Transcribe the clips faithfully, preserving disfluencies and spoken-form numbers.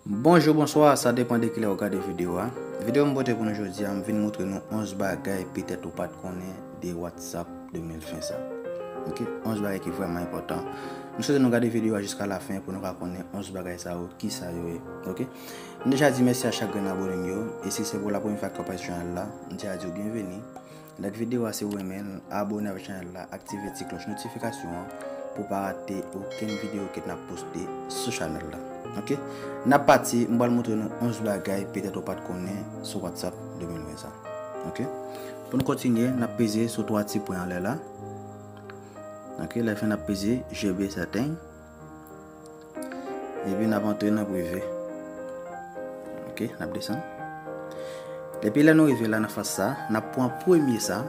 Bonjou, bonswa, sa depann de kilè ou gade videyo a. Videyo m pote pou nou jodi a, m vin montre nou onz bagay petèt ou pa t konnen de WhatsApp de mil ven sa. Ok, onz bagay ki vrèman enpòtan. M swete nou gade videyo a jiska lafen pou nou ka konnen onz bagay sa yo, kisa yo ye. Ok, m deja di mèsi a chak grenn abone m yo, e si se pou la premye fwa ke w pase chanèl la, m deja di w byenveni. Like videyo a si w renmen l, abone avèk chanèl la, aktive ti klòch notifikasyon an pou w pa rate okenn videyo ke n ap poste sou chanèl la. Ok? N ap pati, m pral montre nou onz bagay petèt ou pa t konnen sou WhatsApp de mil ven sa. Ok? Pou nou kontinye, n ap peze sou twa ti pwen anlè la. Ok, lè fin n ap peze G B setting. Epi n ap antre nan prive. Ok, n ap desann. Epi lè nou rive la nan fas sa, n ap pran premye sa,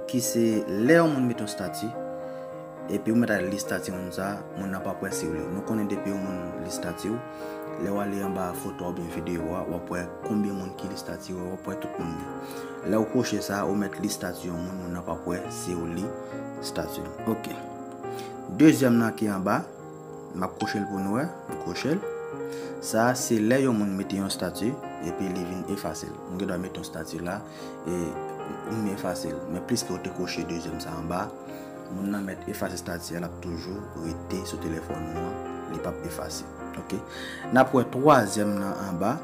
ki se lè yon moun mete yon stati, epi ou mèt al li stati moun sa, moun nan p ap wè si w li. Nou konnen depi yon moun li stati w, lè w ale anba foto a oubyen videyo a, w ap wè konbyen moun ki li stati w, w ap wè tout moun li. Lè w kwoche sa, ou mèt li stati yon moun, moun nan p ap wè si w li stati l. Ok. Dezyèm nan ki anba, m ap kwoche l pou nou wè, m kwoche l. Sa a se lè yon moun mete yon stati, epi li vin efase l. M gen dwa mete yon stati la, e m efase l. Men pliske ou te kwoche dezyèm sa anba, moun nan mèt efase stati a, l ap toujou rete sou telefòn ou an, li p ap efase. Ok? N ap wè twazyèm nan anba,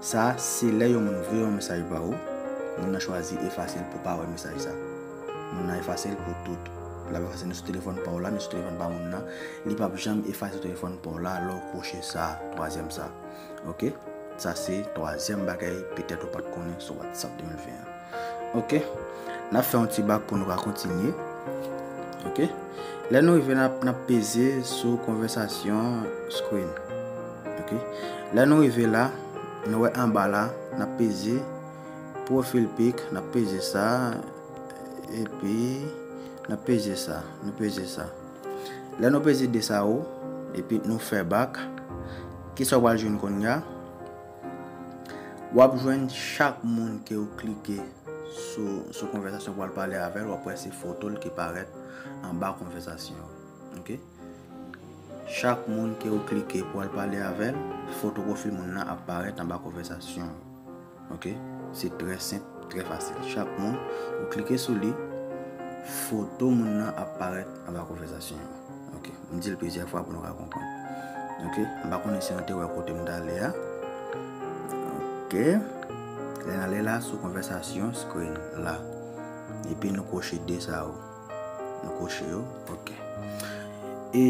sa a se lè yon moun voye yon mesaj ba ou, moun nan chwazi efase l pou pa wè mesaj sa. Moun nan efase l pou tout. L ap efase nou sou telefòn pa w la, nou sou telefòn pa moun nan. Li p ap janm efase sou telefòn pa w la, lè w kwoche sa, twazyèm sa. Ok? Sa se twazyèm bagay petèt ou pa t konnen sou WhatsApp de mil ven an. Ok? N ap fè yon ti bak pou nou ka kontinye. Ok? Lè nou rive, n ap, n ap peze sou konvèsasyon screen. Ok? Lè nou rive la, nou wè anba la, n ap peze profile pic, n ap peze sa, epi n ap peze sa, nou peze sa. Lè nou peze de sa yo, epi nou fè bak, kisa w pral jwenn kounye a? W ap jwenn chak moun ke w klike sou, sou konvèsasyon pou w al pale avè l, w ap wè se foto l ki parèt anba konvèsasyon an. Ok? Chak moun ke w klike pou w al pale avè l, foto pwofil moun nan ap parèt anba konvèsasyon an. Ok? Se trè senp, trè fasil. Chak moun, ou klike sou li, foto moun nan ap parèt anba konvèsasyon an. Ok? M di l plizyè fwa pou nou ka konprann. Ok? M pa konnen si nou te wè kote m t ale a. Ok? Lè n ale la sou konvèsasyon screen la. Epi nou kwoche de sa yo. Nou kwoche yo. Ok. E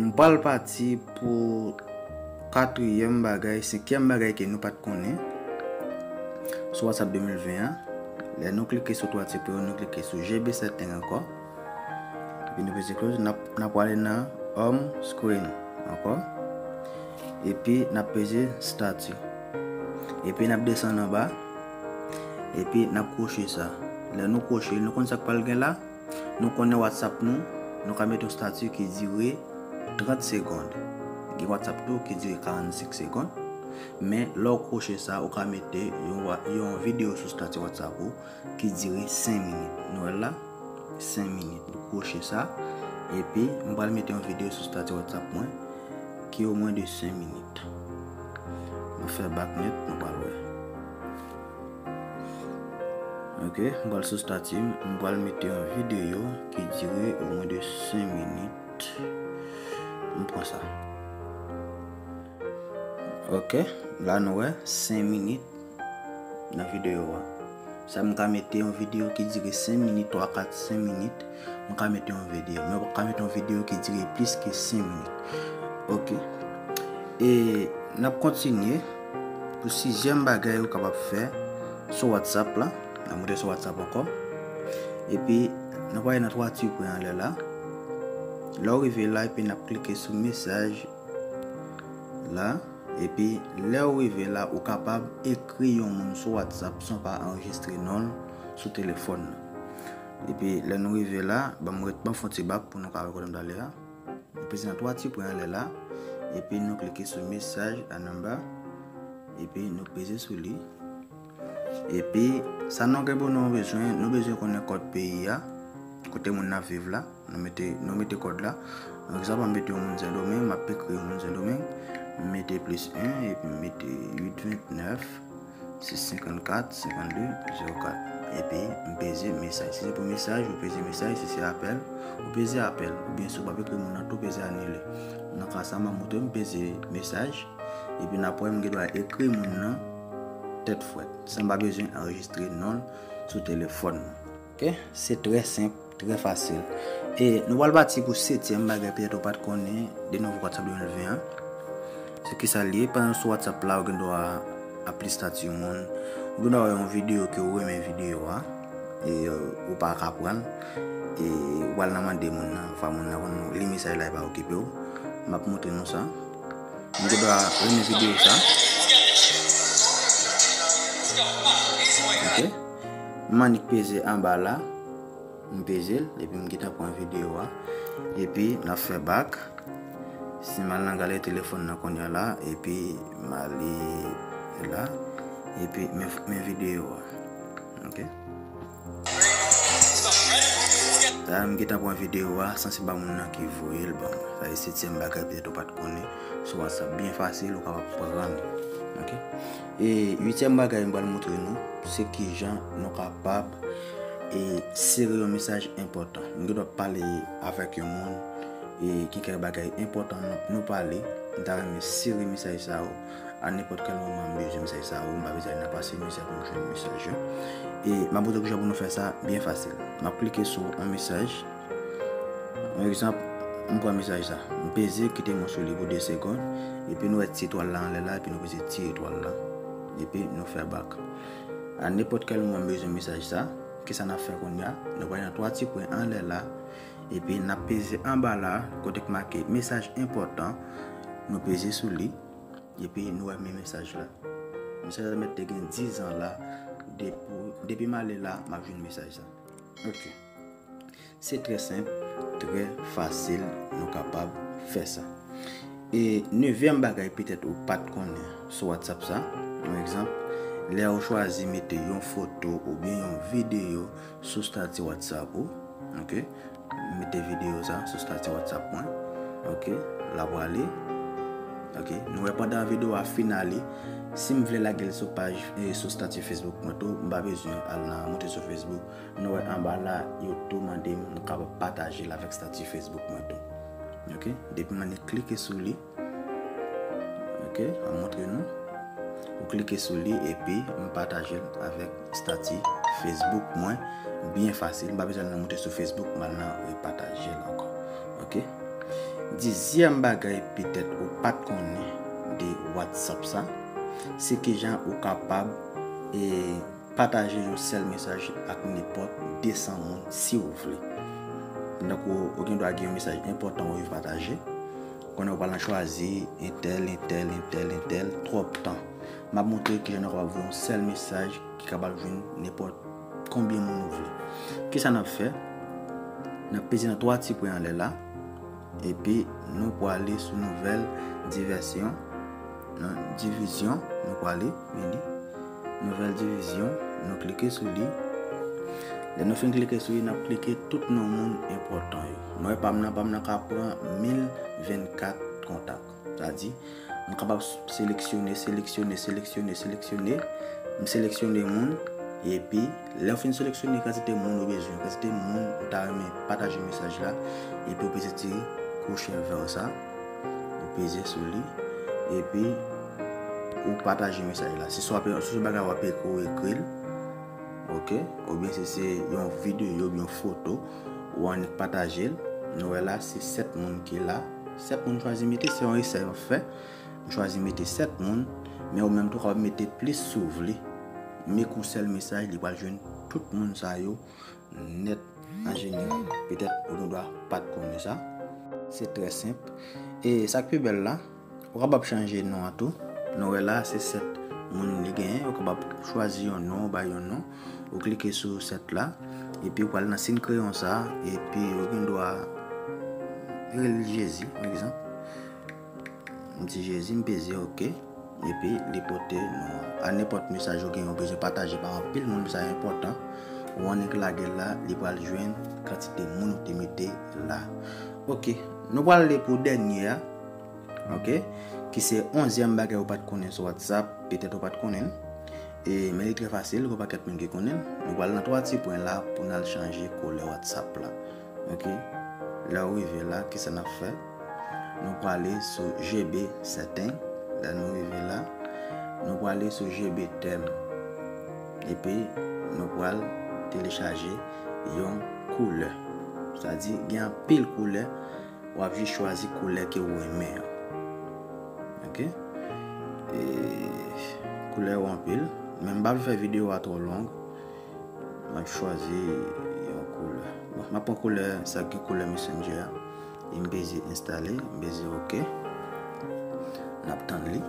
m pral pati pou katriyèm bagay, senkyèm bagay ke nou pa t konnen sou WhatsApp de mil ven an. Lè nou klike sou twa ti pwen yo, nou klike sou G B setting ankò. Epi nou peze close, n ap, n ap prale nan home screen ankò. Epi n ap peze stati. Epi n ap desann anba. Epi n ap kwoche sa. Lè nou kwoche, nou konn sa k pral gen la? Nou konnen WhatsApp nou, nou ka mete yon stati ki dire trant segonn. Gen WhatsApp tou ki dire karannsenk segonn. Men lè w kwoche sa, ou ka mete yon, wa- yon videyo sou stati WhatsApp ou ki dire senk minit. Nou wè l la? Senk minit. Nou kwoche sa. Epi, m pral mete yon videyo sou stati WhatsApp mwen ki omwen de senk minit. Nou fè bak nèt, nou pral wè. Ok, m pral sou stati m, m pral mete yon videyo ki dire omwen de senk minit. M pran sa. Ok, la nou wè senk minit nan videyo a. Sa m ka mete yon videyo ki dire senk minit, twa, kat, senk minit, m ka mete yon videyo. Men w pa ka mete yon videyo ki dire plis ke senk minit. Ok. E n ap kontinye pou sizyèm bagay ou kapab fè sou WhatsApp la. N ap monte sou WhatsApp ankò. Epi, nou prale nan twa ti pwen anlè la. Lè w rive la, epi n ap klike sou mesaj la. Epi, lè w rive la, ou kapab ekri yon moun sou WhatsApp san w pa anrejistre non l sou telefòn nan. Epi, lè nou rive la, ban m ret, ban m fè yon ti bak pou nou ka wè kote m t ale a. Nou peze nan twa ti pwen anlè la. Epi, nou klike sou mesaj ananba. Epi, nou peze sou li. Epi, sa nou gen pou nou bezwen, nou bezwen konnen kòd peyi a, kote moun nan ap viv la. Nou mete, nou mete kòd la. Egzanp, m ap mete yon moun Sendomeng, m ap ekri yon moun Sendomeng. Mete plis en, epi m mete uit vennèf, sis senkannkat, senkannde, zewo kat. Epi m peze mesaj. Si se pou mesaj, ou peze mesaj. Si se apèl, ou peze apèl. Oubyen si w p ap ekri moun nan tou, peze anile. Nan ka sa, m ap montre w, m peze mesaj. Epi n ap wè m gen dwa ekri moun nan tèt frèt, san m pa bezwen anrejistre non l sou telefòn mwen. Ok? Se trè senp, trè fasil. E nou pral pati pou setyèm bagay, petèt ou pa t konnen, de nouvo WhatsApp de mil ven an. Se kisa l ye? Pandan w sou WhatsApp la, ou gen dwa ap li estati yon moun. Ou gen dwa wè yon videyo ke ou renmen videyo a. E ou pa ka pran l. E ou pral nan mande moun nan. Anfwa moun nan konn li mesaj la, e pa okipe w. M ap montre nou sa. M gen dwa renmen videyo sa. Ok. M annik peze anba la. M peze l, epi m gentan pran videyo a. Epi n ap fè bak. Si m al nan galè telefòn nan kounye a la, epi m ale la, epi men, men videyo a. Ok. La, m gentan pran videyo a, sanse ba moun nan ki voye l ban mwen. Sa se setyèm bagay, petèt ou pa t konnen. Sou WhatsApp, byen fasil, ou kapab pran l. Ok. E uityèm bagay m pral montre nou, se kijan nou kapab e sere yon mesaj enpòtan. Nou gen dwa pale avèk yon moun e gen kèk bagay enpòtan nou, nou pale, m ta renmen sere mesaj sa yo. A nenpòt kèl moman m bezwen mesaj sa yo, m pa bezwen al nan pase mesaj pou m jwenn mesaj yo. E m ap montre kijan pou nou fè sa byen fasil. M ap klike sou yon mesaj. Yon egzanp, m pran mesaj sa. M peze, kite m sou li pou de segonn, epi nou wè ti etwal la anlè la, epi nou peze ti etwal la, epi nou fè bak. A nenpòt kèl moman m bezwen mesaj sa, kisa n ap fè kounye a? Nou prale nan twa ti pwen anlè la, epi n ap peze anba la, kote k make mesaj enpòtan, nou peze sou li, epi nou wè men mesaj la. Mesaj la mèt te gen diz an la, depi, depi m ale la, m ap jwenn mesaj sa. Ok. Se trè senp, trè fasil, nou kapab fè sa. E nevyèm bagay, petèt ou pa t konnen sou WhatsApp sa, yon egzanp, lè ou chwazi mete yon foto oubyen yon videyo sou estati WhatsApp ou, ok, mete videyo sa sou estati WhatsApp mwen, ok, l ap prale, ok, nou wè pandan videyo a fin ale, si m vle lage l sou paj, e sou estati Facebook mwen tou, m pa bezwen al nan monte sou Facebook, nou wè anba la, yo tou mande m, m kapab pataje l avèk estati Facebook mwen tou. Ok? Depi m annik klike sou li, ok, m ap montre nou. Ou klike sou li epi m pataje l avèk estati Facebook mwen. Byen fasil, m pa bezwen al nan monte sou Facebook, m al nan repataje l ankò. Ok? Dizyèm bagay petèt ou pa t konnen de WhatsApp sa, se kijan ou kapab e pataje yon sèl mesaj ak nenpòt de san moun si w vle. Donk, ou, ou gen dwa gen yon mesaj enpòtan ou vle pataje. Kounye a ou pral nan chwazi entèl, entèl, entèl, entèl, twòp tan. M ap montre kijan nou kapab voye yon sèl mesaj ki kapab jwenn nenpòt konbyen moun ou vle. Kisa n ap fè? N ap peze nan twa ti pwen anlè la. Epi nou prale sou nouvèl divèsyon, non, divizyon, nou prale, vini. Nouvèl divizyon, nou klike sou li. Lè nou fin klike sou li, n ap klike tout non moun enpòtan yo. Nou wè pa m nan, pa m nan ka pran mil vennkat kontak. Sa di, m kapab seleksyone, seleksyone, seleksyone, seleksyone. M seleksyone moun, epi lè w fin seleksyone kantite moun ou bezwen, kantite moun ou ta renmen pataje mesaj la, epi ou peze ti kwoche vè sa, ou peze sou li, epi ou pataje mesaj la. Si se yon bagay w ap ekri, ou ekri l, ok? Oubyen si se yon videyo oubyen yon foto, ou annik pataje l. Nou wè la, se sèt moun ki la. Sèt moun chwazi mete, se yon esèy m ap fè. M chwazi mete sèt moun, men ou menm tou w kapab mete plis si w vle. M ekri yon sèl mesaj, li pral jwenn tout moun sa yo nèt an jeneral. Petèt ou gen dwa pa t konnen sa. Se trè senp. E sa k pi bèl la, ou kapab chanje non an tou. Nou wè la, se sèt moun li genyen. Ou kapab chwazi yon non, ou bay yon non. Ou klike sou sèt la. Epi ou pral nan siy kreyon sa. Epi ou gen dwa rele l Jezi, pa egzanp. M di Jezi, m peze ok. Epi li pote non an. A nenpòt mesaj ou genyen, ou bezwen pataje ba anpil moun, sa enpòtan. Ou annik lage l la, li pral jwenn kantite moun ou te mete la. Ok. Nou pral ale pou dènye a. Ok. ki se onzyèm bagay ou pa t konnen sou WhatsApp, petèt ou pa t konnen l. E, men li trè fasil, gen pakèt moun ki konnen l. Nou pral nan twa ti pwen la pou n al chanje koulè WhatsApp la. Ok? Lè w rive la, kisa n ap fè? Nou prale sou G B setting. Lè nou rive la, nou prale sou G B theme. Epi, nou pral telechaje yon koulè. Sa di, gen anpil koulè, w ap jis chwazi koulè ke w renmen an. Ok? E, koulè yo anpil. Men m pa vle fè videyo a twò long. M ap chwazi yon koulè. Bon, m ap pran koulè, sa ki koulè Messenger a. E m peze enstale, m peze ok. N ap tann li.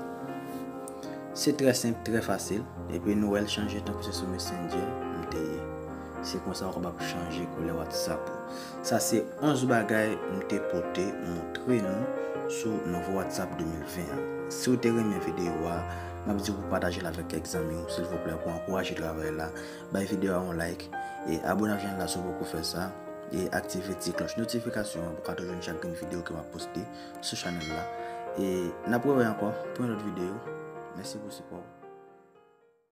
Se trè senp, trè fasil. Epi nou wè l chanje tankou se sou Messenger m te ye. Se konsa w kapab chanje koulè WhatsApp ou. Sa se onz bagay m te pote montre nou sou nouvo WhatsApp de mil ven an. Si w te renmen videyo a, m ap di w pou pataje l avèk kèk zanmi w, silvouplè, pou ankouraje travay la. Bay videyo a yon like e abone ak chanèl la si w poko fè sa. E aktive ti klòch notifikasyon an pou w ka toujou jwenn chak grenn videyo ke m ap poste sou chanèl la. E n ap rewè ankò pou yon lòt videyo. Mèsi pou sipò w.